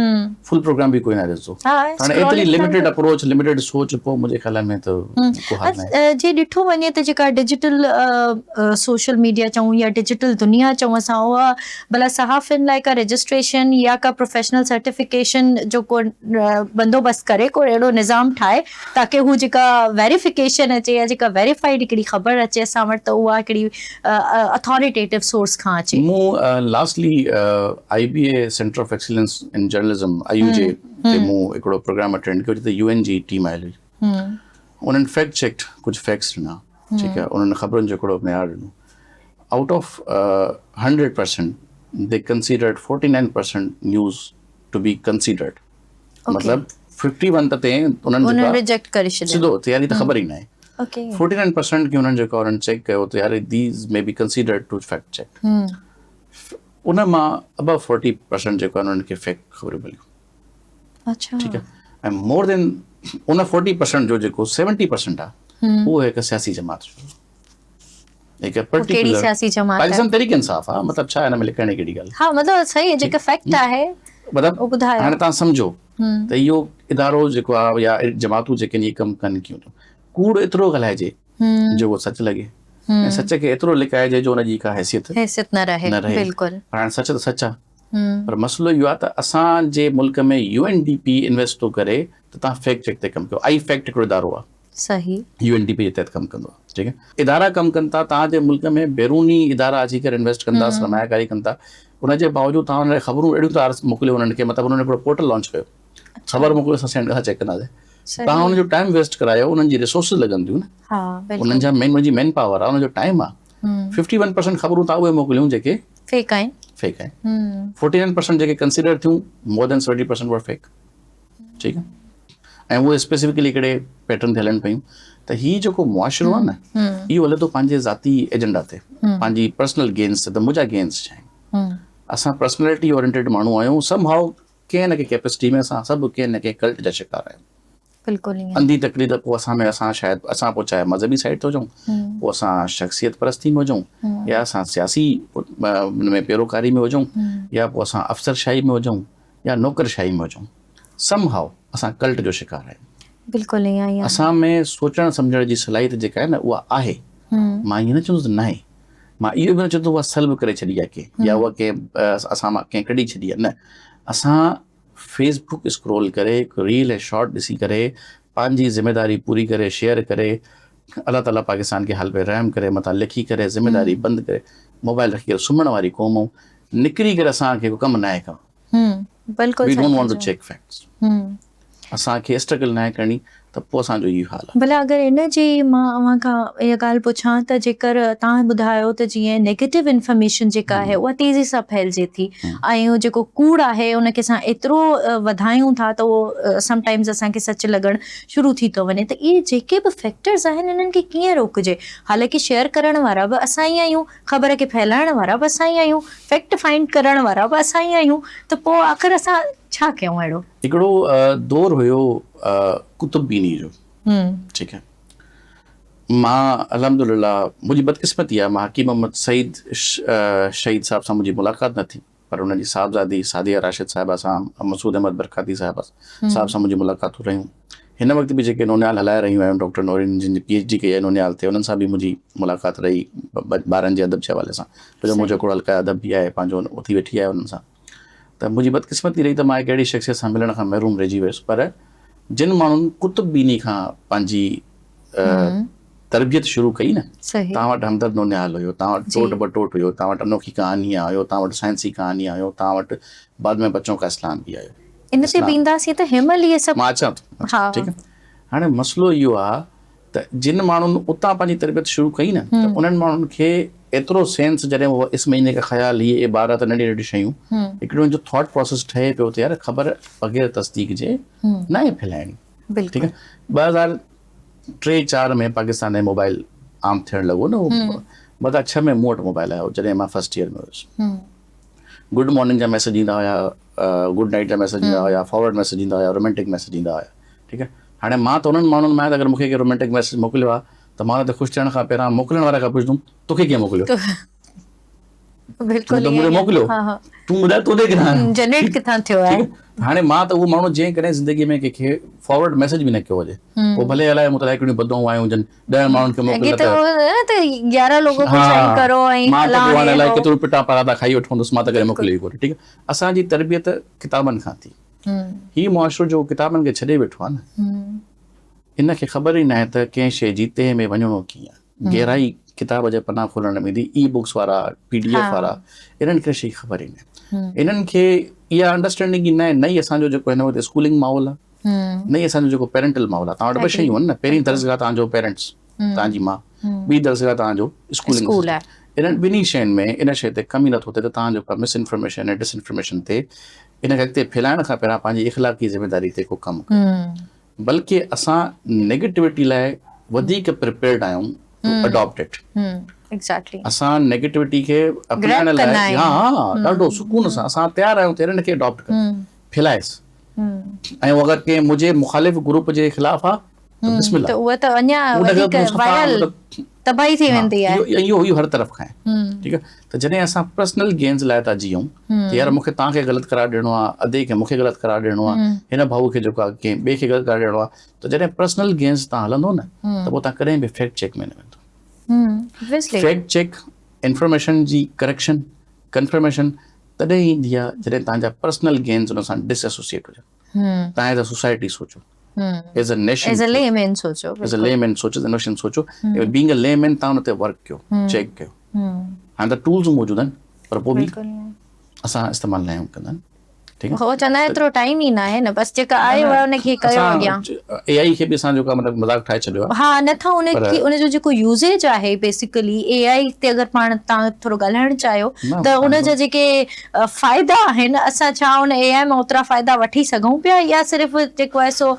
فل پروگرام به ڪوئي نه ڏسندو هاڻي ايتري لميٽيڊ اپروچ لميٽيڊ سوچ پوء منهنجي خيال ۾ ته ڪو حل ناهي. جي ڏٺو وڃي ته جيڪا ڊجيٽل سوشل ميڊيا چئون يا ڊجيٽل دنيا چئون اسان اها ڀلا صحافين لاء ڪا رجسٽريشن يا ڪا پروفيشنل سرٽيفڪيشن جو ڪو بندوبست ڪري ڪو اهڙو نظام ٺاهي تاڪه هو جيڪا ويريفڪيشن اچي يا جيڪا ويريفائيڊ هڪڙي خبر اچي اسان وٽ ته اها هڪڙي اٿاريٽيٽو سورس کان اچي. مون lastly I B A centre of excellence in journalism I U J تي مون هڪڙو پروگرام اٽينڊ ڪيو جتي يو اين جي ٽيم آيل هئي انهن فيڪٽ چيڪڊ ڪجهه فيڪٽس ڏنا ٺيڪ آهي انهن خبرن جو هڪڙو معيار ڏنو out of 100% they considered 49% news to be considered مطلب 51 ته تي انهن جيڪا ريجيڪٽ ڪري ڇڏيو سڌو ته يار هي ته خبر ئي ناهي 49% کي انهن جيڪا انهن چيڪ ڪيو ته يار these may be considered to fact check ان مان ابو 40% جيڪو انهن کي فيڪ خبرون مليون اڇا ٺيڪ آهي ۽ مور دين ان 40% جو جيڪو 70% آهي اهو هڪ سياسي جماعت جو هڪ پرٽيڪولر سياسي جماعت پاڪستان تحريڪ انصاف آ مطلب ڇا هن ۾ لڪائڻ جي ڪهڙي ڳالهه ها مطلب صحيح جيڪا فيڪٽ آهي مطلب هاڻي توهان سمجهو ته اهو ادارو جيڪو آ يا جماعتون جيڪي هي ڪم ڪن ڪيون ٿيون ڪوڙ ايترو ڳالهائجي جو اهو سچ لڳي ۽ سچ کي ايترو لڪائجي جو ان جي ڪا حيثيت حيثيت نه رهي بلڪل هاڻي سچ ته سچ آ پر مسئلو اهو آهي ته اسان جي ملڪ ۾ U N D P invest ٿو ڪري ته توهان فيڪٽ چيڪ تي ڪم ڪيو آئي فيڪٽ هڪڙو ادارو آهي صحيح يو اين ڊي پي جي تحت ڪم ڪندو آهي ٺيڪ آهي ادارا ڪم ڪن ٿا توهان جي ملڪ ۾ بيروني ادارا اچي ڪري انويسٽ ڪن ٿا سرمايه ڪاري ڪن ٿا ان جي باوجود توهان انهن کي خبرون اهڙيون ٿا موڪليو انهن کي مطلب انهن هڪڙو پورٽل لانچ ڪيو خبر موڪليو اسان سينڊ اسان چيڪ ڪنداسين توهان ان جو ٽائيم ويسٽ ڪرايو انهن جي ريسورسز لڳن ٿيون نه انهن جا مين جي مين پاور آهي ان جو ٽائيم آهي 51% خبرون توهان اهي موڪليون جيڪي فيڪ آهن فيڪ آهن 49% جيڪي ڪنسيڊر ٿيون مور دين 70% ور فيڪ ٺيڪ آهي ۽ اهي اسپيسفڪلي هڪڙي پيٽرن تي هلن پيون ته هي جيڪو معاشرو آهي نه اهو هلي ٿو پنهنجي ذاتي ايجنڊا تي پنهنجي پرسنل گينز تي ته منهنجا گينز ڇا آهن اسان پرسنالٽي اورينٽيڊ ماڻهو آهيون سم هائو ڪنهن نه ڪنهن ڪيپسٽي ۾ اسان سڀ ڪنهن نه ڪنهن ڪلٽ جا شڪار آهيون بلڪل ائين. انڌي تقليد پوء اسان ۾ اسان شايد اسان پوء چاهي مذهبي سائيڊ تي هجون پوء اسان شخصيت پرستي ۾ هجون يا اسان سياسي ان ۾ پيروڪاري ۾ هجون يا پوء اسان افسر شاهي ۾ هجون يا نوڪر شاهي ۾ هجون سم هائو اسان ڪلٽ جو شڪار آهيون. بلڪل ائين ئي آهي. اسان ۾ سوچڻ سمجهڻ جي صلاحيت جيڪا آهي نه اها آهي. مان ائين نه چوندس ته ناهي. مان اهو به نه چوندس ته اها سلب ڪري ڇڏي آهي ڪنهن يا اها ڪنهن اسان مان ڪنهن ڪڍي ڇڏي آهي نه. اسان فيس بڪ اسڪرول ڪري هڪ ريل ۽ شارٽ ڏسي ڪري پنهنجي ذميداري پوري ڪري شيئر ڪري الله تعالي پاڪستان کي حال پي رحم ڪري مٿان لکي ڪري ذميداري بند ڪري موبائل رکي ڪري سمهڻ واري قوم آهيون نڪري ڪري اسان کي ڪو ڪم ناهي ڪرڻو بلڪل we don't want to check facts اسان کي اسٽرگل ناهي ڪرڻي ته پوء اسان جو اهو حال آهي. ڀلا اگر ان جي مان اوهان کان اها ڳالهه پڇان ته جيڪر توهان ٻڌايو ته جيئن نيگيٽو انفارميشن جيڪا آهي اها تيزي سان ڦهلجي ٿي ۽ اهو جيڪو ڪوڙ آهي ان کي اسان ايترو وڌايون ٿا ته اهو سم ٽائمز اسان کي سچ لڳڻ شروع ٿي ٿو وڃي ته اهي جيڪي به فيڪٽرز آهن انهن کي ڪيئن روڪجي حالانڪه شيئر ڪرڻ وارا به اسان ئي آهيون خبر کي ڦهلائڻ وارا به اسان ئي آهيون فيڪٽ فائنڊ ڪرڻ وارا به اسان ئي آهيون ته پوء آخر اسان ڇا ڪيون اهڙو؟ هڪڙو دور هيو قطب بيني جو ٺيڪ آهي مان الحمد لله منهنجي بدقسمتي آهي مان حڪيم محمد سعيد شهيد صاحب سان منهنجي ملاقات نه ٿي پر انهن جي صاحبزادي سعديه راشد صاحبه سان مسعود احمد برڪاتي صاحب صاحب سان منهنجي ملاقاتون رهيون هن وقت به جيڪي نونيال هلائي رهيون آهن ڊاڪٽر نورين جن جي پي ايڇ ڊي ڪئي آهي نونيال تي انهن سان به منهنجي ملاقات رهي ٻارن جي ادب جي حوالي سان ڇو جو منهنجو هڪڙو حلقه ادب به آهي پنهنجو اٿي ويٺي آهي انهن سان ته منهنجي بدقسمتي رهي ته مان هڪ اهڙي شخصيت سان ملڻ کان محروم رهجي ويس پر جن ماڻهن قطب بيني کان پنهنجي تربيت شروع ڪئي نه توهان وٽ همدرد نونهال هيو توهان وٽ ٽوٽ ٻه ٽوٽ هيو توهان وٽ انوکي ڪهاڻي آيو توهان وٽ سائنسي ڪهاڻي آيو توهان وٽ بعد ۾ بچون کا اسلام به آيو ان تي به اينداسين ته هن مهل اهي سڀ مان اچان ٿو ٺيڪ آهي هاڻي مسئلو اهو آهي ته جن ماڻهن اتان پنهنجي تربيت شروع ڪئي نه ته انهن ماڻهن کي ايترو سينس جڏهن هو اس مهيني کا خيال هي عبارت ننڍي ننڍي شيون هڪڙو ان جو ٿاٽ پروسيس ٺهي پيو ته يار خبر بغير تصديق جي ناهي ڦهلائڻي ٺيڪ آهي 2003 4 ۾ پاڪستان ۾ موبائل عام ٿيڻ لڳو نه 2006 ۾ مون وٽ موبائل آيو جڏهن مان فرسٽ ايئر ۾ هيس گڊ مارننگ جا ميسج ايندا هيا گڊ نائٽ جا ميسج ايندا هيا فارورڊ ميسج ايندا هيا رومانٽڪ ميسج ايندا هيا ٺيڪ آهي هاڻي مان ته انهن ماڻهن مان آهيان ته اگر مون کي ڪنهن رومانٽڪ ميسج موڪليو آهي ته مان ان تي خوش ٿيڻ کان پهريان موڪلڻ واري کان پڇندم توکي ڪنهن موڪليو بلڪل تون ته مون ڏي موڪليو تون ٻڌاء تو ڏي ڪٿان آيو جنريٽ ڪٿان ٿيو آهي هاڻي مان ته اهو ماڻهو جنهن ڪڏهن زندگي ۾ ڪنهن کي فارورڊ ميسج به نه ڪيو هجي پوء ڀلي الائي مون ته الائي ڪهڙيون بدعائون آيون هجن ڏهن ماڻهن کي موڪل ته ته 11 لوگو کو سينڊ ڪرو ۽ مان ته پوء هاڻي الائي ڪيترو پٽا پاراتا کائي ويٺو هوندس مان ته ڪڏهن موڪليو ئي ڪونه ٺيڪ آهي اسان جي تربيت ڪتابن کان ٿي هي معاشرو جو ڪتابن کي ڇڏي ويٺو آهي نه ان کي خبر ئي ناهي ته ڪنهن شيء جي تهه ۾ وڃڻو ڪيئن آهي گهرائي ڪتاب جا پنا کولڻ ۾ ايندي اي بڪس وارا پي ڊي ايف وارا انهن کي شيء خبر ئي ناهي انهن کي اها انڊرسٽينڊنگ ئي ناهي نه ئي اسان جو جيڪو هن وقت اسڪولنگ ماحول آهي نه ئي اسان جو جيڪو پيرنٽل ماحول آهي توهان وٽ ٻه شيون آهن نه پهرين درسگاهه توهان جو پيرنٽس توهان جي ماء ٻي درسگاهه توهان جو اسڪولنگ انهن ٻنهي شين ۾ ان شيء تي ڪم ئي نٿو ٿئي ته توهان جو مس انفارميشن ۽ ڊس انفارميشن تي ان کي اڳتي ڦهلائڻ کان پهريان پنهنجي اخلاقي ذميداري تي ڪو ڪم ڪيو بلڪه اسان نيگيٽوٽي لاء وڌيڪ پريپيئرڊ آهيون ٽو اڊاپٽ it اسان نيگيٽوٽي کي اپنائڻ لاء ها ها ڏاڍو سڪون سان اسان تيار آهيون ته انهن کي اڊاپٽ ڪريون ڦهلائيس ۽ اگر ڪنهن منهنجي مخالف گروپ جي خلاف آ ته بسم الله ته اها ته اڃا وڌيڪ وائرل تباهي ٿي ويندي آهي اهو اهو هر طرف کان آهي ٺيڪ آهي ته جڏهن اسان پرسنل گينز لاء ٿا جيئون ته يار مونکي توهان کي غلط قرار ڏيڻو آهي ادي کي مونکي غلط قرار ڏيڻو آهي هن ڀائو کي جيڪو آهي ڪنهن ٻئي کي غلط قرار ڏيڻو آهي ته جڏهن پرسنل گينز تان هلندو نه ته پوء توهان ڪڏهن به فيڪٽ چيڪ ۾ نه ويندو فيڪٽ چيڪ انفارميشن جي ڪريڪشن ڪنفرميشن تڏهن ايندي آهي جڏهن توهان جا پرسنل گينز ان سان ڊس ايسوسيئيٽ هجن. توهان ايز ا سوسائٽي سوچو، as a nation as a لي مين سوچو، ايز ا لي مين سوچو، نيشن سوچو، بينگ ا لي مين توهان ان تي ورڪ ڪيو، چيڪ ڪيو. هاڻي ته ٽولز موجود آهن پر پوء به اسان استعمال نه آهيون ڪندا. ٺيڪ آهي. هو چوندا آهن ايترو ٽائيم ئي ناهي نه بس جيڪا آيو آهي ان کي ڪيو اڳيان. اي آئي کي به اسان جيڪو مطلب مذاق ٺاهي ڇڏيو آهي. ها نه ٿا ان کي ان جو جيڪو يوزيج آهي بيسيڪلي اي آئي تي اگر پاڻ تان ٿورو ڳالهائڻ چاهيو ته ان جا جيڪي فائدا آهن اسان ڇا ان اي آئي مان اوترا فائدا وٺي سگهون پيا يا صرف جيڪو آهي سو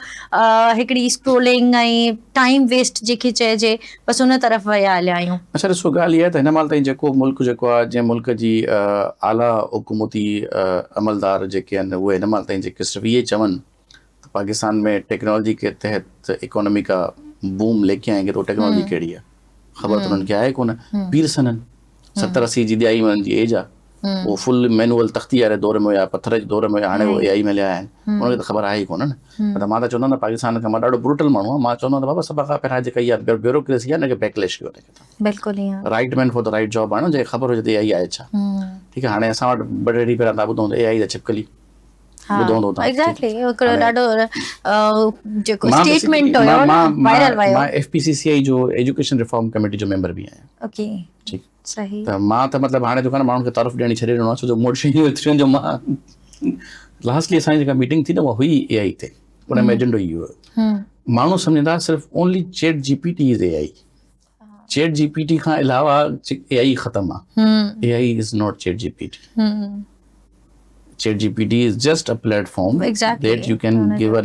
هڪڙي اسڪرولنگ ۽ ٽائيم ويسٽ جيڪي چئجي بس ان طرف ويا هليا آهيون. اڇا ڏسو ڳالهه اها آهي ته هن مهل تائين جيڪو ملڪ جيڪو آهي جنهن ملڪ جي اعليٰ حڪومتي عملدار جيڪي آهن اهي هن مهل تائين جيڪي صرف اهي چون ته پاڪستان ۾ ٽيڪنالاجي ڪي تحت اڪانومي ڪا بوم ليڪي آئين گي ته ٽيڪنالاجي ڪهڙي آهي خبر ته انهن کي آهي ڪونه پيرسن آهن 70 80 جي ڏيائي ۾ انهن جي ايج آهي. اهو فل مينوئل تختي واري دور ۾ هيا، پٿر جي دور ۾ هيا، هاڻي اهي اي آئي ۾ هليا آيا آهن. انهن کي ته خبر آهي ئي ڪونه نه. مطلب مان ته چوندو آهيان ته پاڪستان کان مان ڏاڍو بروٽل ماڻهو آهيان، مان چوندو آهيان ته بابا سڀ کان پهريان جيڪا اها بيوروڪريسي آهي ان کي بيڪليش ڪيو وڃي. بلڪل ائين. Right man for the right job آڻيو جنهن کي خبر هجي ته اي آئي آهي ڇا. ٺيڪ آهي هاڻي اسان وٽ ٻه ٽي ڏينهن پهريان تان ٻڌو هوندو اي آئي جا ڇپڪلي. ٻڌو هوندو تان. ايگزيڪٽلي اهو هڪڙو ڏاڍو جيڪو اسٽيٽمينٽ هيو نه وائرل ويو. مان F P C C I جو ايجوڪيشن ريفارم ڪميٽي جو ميمبر به آهيان. اوڪي. ٺيڪ. صحيح. ته مان ته مطلب هاڻي جيڪو آهي نه ماڻهن کي تعارف ڏيڻ ئي ڇڏي ڏنو آهي ڇو جو مون وٽ شيون ايتريون آهن جو مان لاسٽلي اسان جي جيڪا ميٽنگ ٿي نه اها هئي اي آئي تي ان ۾ ايجنڊو ئي اهو هيو. ماڻهو سمجهندا صرف only chat G P T is A I chat G P T کان علاوه اي آئي ختم آهي A I is not chat G P T chat G P T is just a platform that you can give a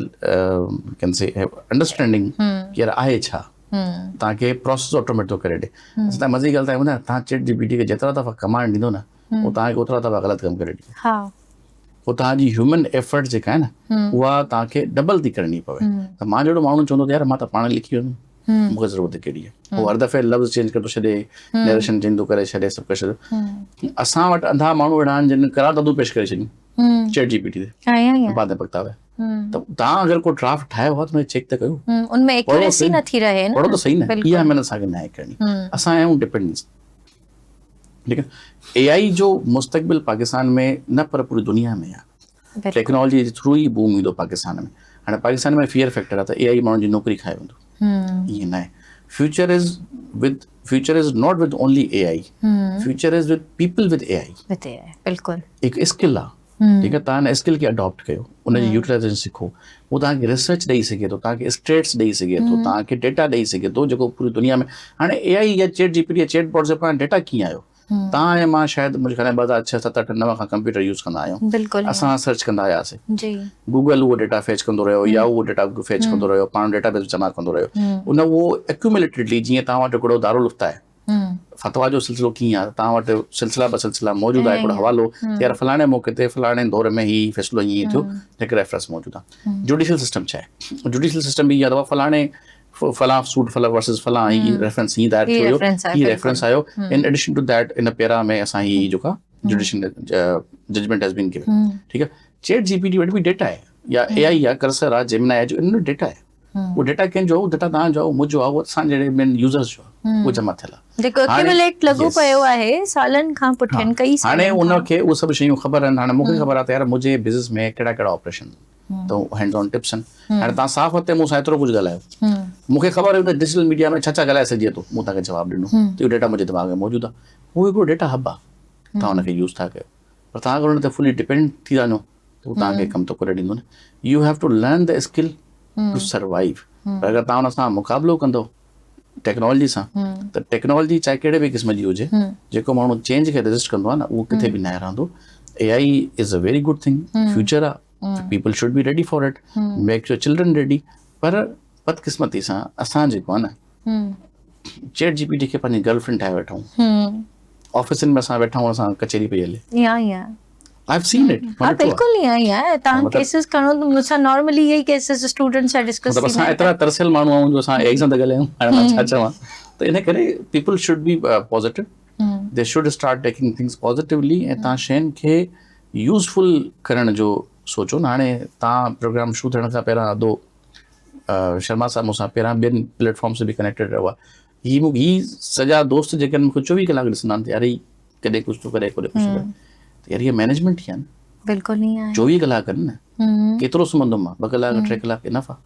can see understanding ڪي يار آهي ڇا توهان کي process automate ٿو ڪري ڏي. اڇا توهان مزي جي ڳالهه توهان کي ٻڌايان توهان چيٽ جي پي ٽي کي جيترا دفعا ڪمانڊ ڏيندو نه اهو توهان کي اوترا دفعا غلط ڪم ڪري ڏيندو. پوء توهان جي هيومن ايفرٽ جيڪا آهي نه اها توهان کي ڊبل ٿي ڪرڻي پوي. ته مان جهڙو ماڻهو چوندو ته يار مان ته پاڻ لکي ويندم مون کي ضرورت ڪهڙي آهي. هو هر دفعي لفظ چينج ڪري ٿو ڇڏي نريشن چينج ٿو ڪري ڇڏي سڀ ڪري ڇڏي. اسان وٽ انڌا ماڻهو اهڙا آهن جن قراردادون پيش ڪري ڇڏيون چيٽ جي پي ٽي تي بعد ۾ پڪتا ويا. ته توهان اگر ڪو ڊرافٽ ٺاهيو آهي ته ان کي چيڪ ته ڪيو. ان ۾ ايڪيوريسي نه ٿي رهي نه. پڙهو ته صحيح نه. اها محنت اسان کي ناهي ڪرڻي. اسان آهيون ڊپينڊنس. ٺيڪ آهي. اي آئي جو مستقبل پاڪستان ۾ نه پر پوري دنيا ۾ آهي. ٽيڪنالاجي جي ٿرو ئي بوم ايندو پاڪستان ۾. هاڻي پاڪستان ۾ فيئر فيڪٽر آهي ته اي آئي ماڻهن جي نوڪري کائي ويندو. ائين ناهي. Future is with future is not with only A I. Future is with people with A I. With A I بلڪل. هڪ اسڪل آهي. ٺيڪ آهي توهان ان اسڪل کي اڊاپٽ ڪيو ان جي يوٽيلائيزيشن سکو هو توهان کي ريسرچ ڏئي سگهي ٿو توهان کي اسٽيٽس ڏئي سگهي ٿو توهان کي ڊيٽا ڏئي سگهي ٿو جيڪو پوري دنيا ۾ هاڻي اي آئي يا چيٽ جي پي ٽي يا چيٽ باٽ جي پاڻ ڊيٽا ڪيئن آيو توهان ۽ مان شايد منهنجي خيال ۾ 2006 7 8 9 کان ڪمپيوٽر يوز ڪندا آهيون بلڪل اسان سرچ ڪندا آياسي جي گوگل اهو ڊيٽا فيچ ڪندو رهيو يا اهو ڊيٽا فيچ ڪندو رهيو پاڻ ڊيٽا بيس جمع ڪندو رهيو ان اهو اڪيوميليٽيڊلي جيئن توهان وٽ هڪڙو دارالافتا آهي فتويٰ جو سلسلو ڪيئن آهي توهان وٽ سلسلا به سلسلا موجود آهي هڪڙو حوالو ته يار فلاڻي موقعي تي فلاڻي دور ۾ هي فيصلو ائين ٿيو هڪ ريفرنس موجود آهي جوڊيشل سسٽم ڇا آهي جوڊيشل سسٽم به اها اٿو فلاڻي فلاں سوٽ فلاں ورسز فلاں هي ريفرنس هي دائر ٿيو هيو هي ريفرنس آيو in addition to that in para ۾ اسان هي جيڪا judicial judgement has been given ٺيڪ آهي چيٽ جي پي ٽي وٽ به ڊيٽا آهي يا اي آئي يا ڪرسر آهي جيمنائي آهي جو ان وٽ ڊيٽا آهي اهو ڊيٽا ڪنهن جو آهي؟ اهو ڊيٽا توهان جو آهي، اهو منهنجو آهي، اهو اسان جهڙي ٻين يوزرز جو آهي، اهو جمع ٿيل آهي. جيڪو اڪيوميوليٽ لڳو پيو آهي سالن کان پٺين ڪئي سالن کان. هاڻي ان کي اهي سڀ شيون خبر آهن، هاڻي مون کي خبر آهي ته يار منهنجي بزنس ۾ ڪهڙا ڪهڙا آپريشن ته هينڊز آن ٽپس آهن. هاڻي توهان صاف هتي مون سان ايترو ڪجهه ڳالهايو، مون کي خبر هئي ته ڊجيٽل ميڊيا ۾ ڇا ڇا ڳالهائي سگهجي ٿو، مون توهان کي جواب ڏنو ته اهو ڊيٽا منهنجي دماغ ۾ موجود آهي. اهو هڪڙو ڊيٽا هب آهي، توهان ان کي يوز ٿا ڪيو، پر توهان اگر ان تي فلي ڊپينڊ ٿي ٿا وڃو ته هو توهان کي ڪم ته ڪري ڏيندو نه. You have to learn the skill to survive. پر اگر توهان ان سان مقابلو ڪندو ٽيڪنالاجي سان ته ٽيڪنالاجي چاهي ڪهڙي به قسم جي هجي جيڪو ماڻهو چينج کي ريزسٽ ڪندو آهي نه اهو ڪٿي به ناهي رهندو. A I is a very good thing, future آهي، people should be ready for it, make your children ready. پر بدقسمتي سان اسان جيڪو آهي نه چيٽ جي پي ٽي کي پنهنجي گرل فرينڊ ٺاهي ويٺا آهيون. آفيسن ۾ اسان ويٺا آهيون اسان ڪچهري پئي هلي. I have seen it. ها بلڪل ائين ئي آهي توهان ڪيسز کڻو ته مون سان نارملي اهي ئي ڪيسز اسٽوڊنٽس سان ڊسڪس ٿيندا آهن. مطلب اسان ايترا ترسيل ماڻهو آهيون جو اسان اي آئي سان ٿا ڳالهايون هاڻي مان ڇا چوان ته ان ڪري people should be positive they should start taking things positively ۽ توهان شين کي يوزفل ڪرڻ جو سوچو نه هاڻي توهان پروگرام شروع ٿيڻ کان پهريان ادو شرما صاحب مون سان پهريان ٻين پليٽ فارمس تي به ڪنيڪٽيڊ رهيو آهي هي مون هي سڄا دوست جيڪي آهن مون کي چوويهه ڪلاڪ ڏسندا آهن ته يار هي ڪڏهن ڪجهه ٿو ڪري ڪڏهن ڪجهه ٿو ڪري ته يار هي مئنيجمينٽ ئي آهي نه بلڪل ائين آهي چوويهه ڪلاڪ آهن نه ڪيترو سمهندم مان ٻه ڪلاڪ ٽي ڪلاڪ انف آهي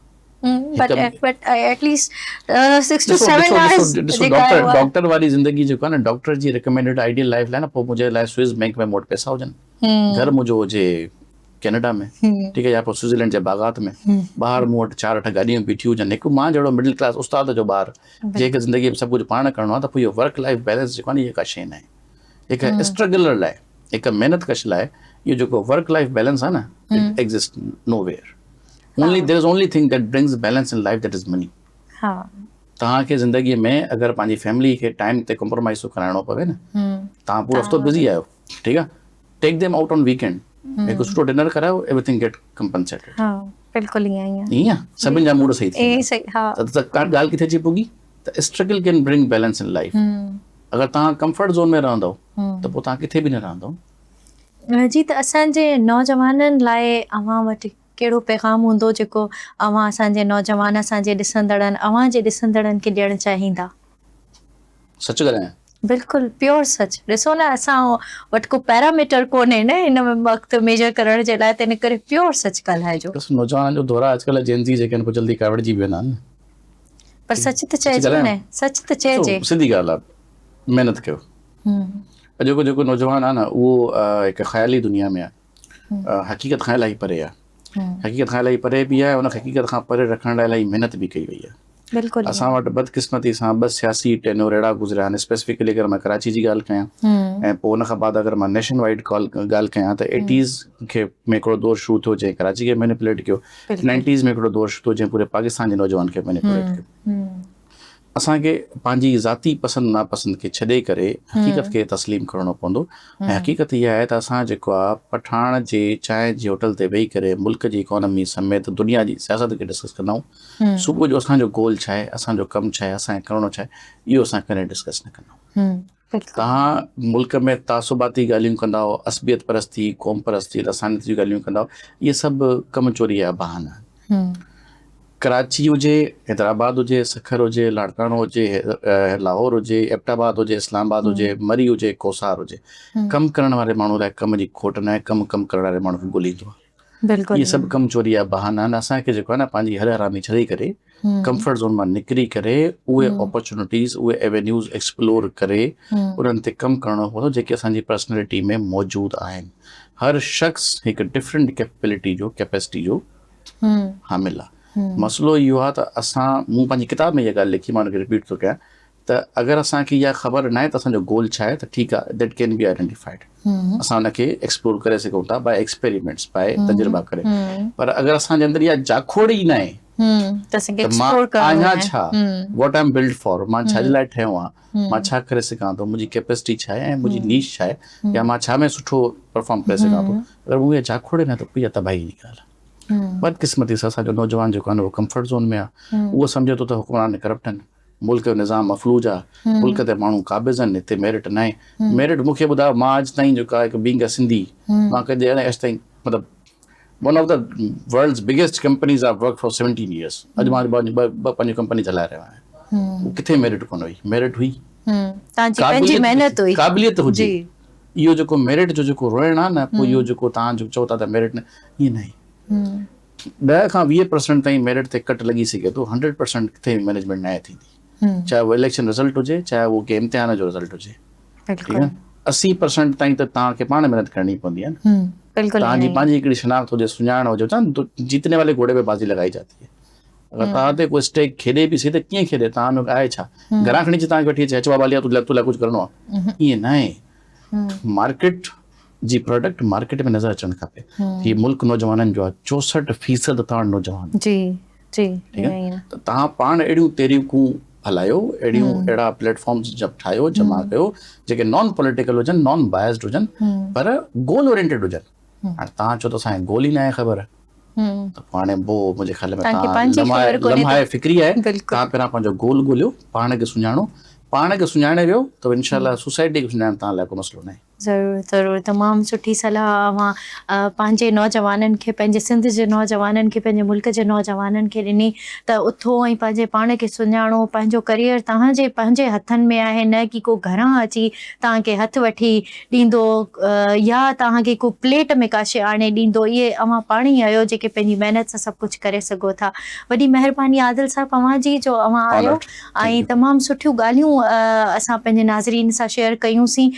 but but at least 6 to 7 hours ڏسو ڊاڪٽر ڊاڪٽر واري زندگي جيڪو آهي نه ڊاڪٽر جي ريڪمينڊيڊ آئيڊيل لائف لاء نه پوء منهنجي لاء سوئس بينڪ ۾ مون وٽ پئسا هجن گهر منهنجو هجي ڪينيڊا ۾ ٺيڪ آهي يا پوء سوئٽزرلينڊ جي باغات ۾ ٻاهر مون وٽ چار اٺ گاڏيون بيٺيون هجن هڪ مان جهڙو مڊل ڪلاس استاد جو ٻار جنهن کي زندگي ۾ سڀ ڪجهه پاڻ ڪرڻو آهي ته پوء اهو ورڪ لائف بيلنس جيڪو آهي نه اها ڪا شيء ناهي هڪ اسٽرگلر لاء هڪ محنت ڪش لاء اهو جيڪو ورڪ لائف بيلنس آهي نه it exist nowhere only there is only thing that brings balance in life that is money توهان کي زندگي ۾ اگر پنهنجي فيملي کي ٽائيم تي ڪمپرومائز ٿو ڪرائڻو پوي نه توهان پورو هفتو بزي آهيو ٺيڪ آهي take them out on weekend هڪ سٺو ڊنر ڪرايو ايوريٿنگ گيٽ ڪمپنسيٽيڊ. ها بلڪل ائين ئي آهي. ائين آهي سڀن جا موڊ صحيح ٿي ويندا. صحيح ها. ته ڳالهه ڪٿي اچي پڳي ته struggle can bring balance in life. اگر توهان ڪمفرٽ زون ۾ رهندو ته پوء توهان ڪٿي به نه رهندو. جي ته اسان جي نوجوانن لاء اوهان وٽ ڪهڙو پيغام هوندو جيڪو اوهان اسان جي نوجوان اسان جي ڏسندڙن اوهان جي ڏسندڙن کي ڏيڻ چاهيندا؟ سچ ڳالهايان؟ بلڪل پيور سچ. ڏسو نه اسان وٽ ڪو پيراميٽر ڪونهي نه هن وقت ميجر ڪرڻ جي لاء تنهن ڪري پيور سچ ڳالهائجو. ڏس نوجوانن جو دور آهي اڄڪلهه جين زي جيڪي آهن پوء جلدي ڪاوڙجي به ويندا آهن نه. پر سچ ته چئجي نه سچ ته چئجي. سڌي ڳالهه آهي محنت ڪيو. اڄوڪو جيڪو نوجوان آهي نه اهو هڪ خيالي دنيا ۾ آهي حقيقت کان الاهي پري آهي حقيقت کان الاهي پري به آهي ان کي حقيقت کان پري رکڻ لاء الاهي محنت به ڪئي وئي آهي بلڪل اسان وٽ بدقسمتي سان ٻه سياسي ٽينور اهڙا گذريا آهن اسپيسفڪلي اگر مان ڪراچي جي ڳالهه ڪيان ۽ پوء ان کان بعد اگر مان نيشن وائيڊ ڪال ڳالهه ڪيان ته ايٽيز کي ۾ هڪڙو دور شروع ٿيو جنهن ڪراچي کي مينيپوليٽ ڪيو نائنٽيز ۾ هڪڙو دور شروع ٿيو جنهن پوري پاڪستان جي نوجوان کي مينيپوليٽ ڪيو اسان کي پنهنجي ذاتي پسند ناپسند کي ڇڏي ڪري حقيقت کي تسليم ڪرڻو پوندو ۽ حقيقت اها آهي ته اسان جيڪو آهي پٺاڻ جي چانهه جي هوٽل تي ويهي ڪري ملڪ جي اڪانومي سميت دنيا جي سياست کي ڊسڪس ڪندا آهيون صبح جو اسان جو گول ڇا آهي اسان جو ڪم ڇا آهي اسان کي ڪرڻو ڇا آهي اهو اسان ڪڏهن ڊسڪس نه ڪندا آهيون توهان ملڪ ۾ تعصباتي ڳالهيون ڪندا آهيو عصبيت پرستي قوم پرستي لسانيت جون ڳالهيون ڪندا آهيو اهي سڀ ڪم چوري جا بهانا آهن ڪراچي هجي، حيدرآباد هجي، سکر هجي، لاڙڪاڻو هجي، لاهور هجي، ايبٽ آباد هجي، اسلام آباد هجي، مري هجي، ڪوهسار هجي، ڪم ڪرڻ واري ماڻهو لاء ڪم جي کوٽ ناهي، ڪم ڪم ڪرڻ واري ماڻهو کي ڳوليندو آهي. اهي سڀ ڪم چوري جا بهانا آهن، اسان کي جيڪو آهي نه پنهنجي هر حرامي ڇڏي ڪري ڪمفرٽ زون مان نڪري ڪري اهي اپرچونٽيز اهي ايوينيوز ايڪسپلور ڪري انهن تي ڪم ڪرڻو پوندو جيڪي اسان جي پرسنلٽي ۾ موجود آهن. هر شخص هڪ ڊفرنٽ ڪيپبلٽي جو ڪيپيسٽي جو حامل آ. مسئلو اهو آ ته اسان، مون پنهنجي ڪتاب ۾ اها ڳالهه لکي مان ان کي رپيٽ ٿو ڪيان ته اگر اسان کي اها خبر ناهي ته اسان جو گول ڇا آهي ته ٺيڪ آ that can be identified اسان ان کي ايڪسپلور ڪري سگهون ٿا باء ايڪسپيريمينٽس باء تجربا ڪري پر اگر اسان جي اندر اها جاکوڙ ئي ناهي ته مان آهيان ڇا what I am built for مان ڇا جي لاء ٺهيو آهيان مان ڇا ڪري سگهان ٿو منهنجي ڪيپيسٽي ڇا آهي ۽ منهنجي نيش ڇا آهي يا مان ڇا ۾ سٺو پرفارم ڪري سگهان ٿو اگر مون اها جاکوڙ ئي ناهي ته پوء اها تباهي جي ڳالهه آهي. بدقسمتي سان اسان جو نوجوان جيڪو آهي نه اهو ڪمفرٽ زون ۾ آهي اهو سمجهي ٿو ته حڪمران ڪرپٽ آهن ملڪ جو نظام مفلوج آهي ملڪ تي ماڻهو قابض آهن هتي ميرٽ ناهي ميرٽ مون کي ٻڌايو مان اڄ تائين جيڪو آهي هڪ بينگ ا سنڌي مان ڪڏهن اڄ تائين مطلب one of the world's biggest companies I work for 17 years اڄ مان ٻه ٻه پنهنجون ڪمپنيز هلائي رهيو آهيان اهو ڪٿي ميرٽ ڪونه هئي ميرٽ هئي توهان جي پنهنجي محنت هئي قابليت هجي اهو جيڪو ميرٽ جو جيڪو روئڻ آهي نه پوء اهو جيڪو توهان جو چئو ٿا ته ميرٽ نه ائين ناهي 10 کان 20 پرسنٽ تائين ميرٽ تي ڪٽ لڳي سگهي ٿو 100 پرسنٽ ڪٿي به مينيجمينٽ ناهي ٿيندي چاهي اهو اليڪشن رزلٽ هجي چاهي اهو ڪنهن امتحان جو رزلٽ هجي ٺيڪ آهي 80 پرسنٽ تائين ته توهان کي پاڻ محنت ڪرڻي پوندي آهي نه بلڪل توهان جي پنهنجي هڪڙي شناخت هجي سڃاڻ هجي جيتني والي گهوڙي پي بازي لڳائي جاتي هي اگر توهان تي ڪو اسٽيڪ کيڏي به سهي ته ڪيئن کيڏي توهان ۾ آهي ڇا گهران کڻي اچي توهان کي وٺي اچي اچ بابا ليا تو لاء ڪجهه ڪرڻو آهي ائين ناهي مارڪيٽ جي پراڊڪٽ مارڪيٽ ۾ نظر اچڻ کپي هي ملڪ نوجوانن جو آهي 64 فيصد توهان نوجوان جي جي ٺيڪ آهي ته توهان پاڻ اهڙيون تحريڪون هلايو اهڙيون اهڙا پليٽ فارمز جب ٺاهيو جمع ڪيو جيڪي نان پوليٽيڪل هجن نان بائسڊ هجن پر گول اورينٽيڊ هجن هاڻي توهان چئو ته اسان کي گول ئي ناهي خبر ته پوء هاڻي پوء منهنجي خيال ۾ توهان لمحه فڪري آهي توهان پهريان پنهنجو گول ڳوليو پاڻ کي سڃاڻو پاڻ کي سڃاڻي ويو ته انشاء الله سوسائٽي کي سڃاڻڻ توهان لاء ڪو مسئلو ناهي. ضرور ضرور تمام سٺي صلاح اوهان پنهنجي نوجوانن کي پنهنجي سنڌ جي نوجوانن کي پنهنجي ملڪ جي نوجوانن کي ڏني ته اٿو ۽ پنهنجي پاڻ کي سڃاڻو پنهنجو ڪريئر توهان جي پنهنجي هٿن ۾ آهي نه ڪي ڪو گهران اچي توهان کي هٿ وٺي ڏيندو يا توهان کي ڪو پليٽ ۾ ڪا شيء آڻي ڏيندو اهي اوهان پاڻ ئي آهيو جيڪي پنهنجي محنت سان سڀ ڪجهه ڪري سگهو ٿا. وڏي مهرباني عادل صاحب اوهان جي جو اوهان آيو ۽ تمام سٺيون ڳالهيون اسان پنهنجي ناظرين سان شيئر ڪيون سين.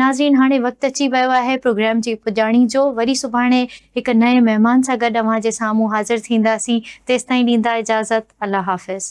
ناظرين هاڻي وقت اچي ويو آهي پروگرام جي پڄاڻي جو وري سڀاڻي هڪ نئين مهمان سان گڏ اوهان جي سامهون حاضر ٿينداسين تيستائين ڏيندا اجازت الله حافظ.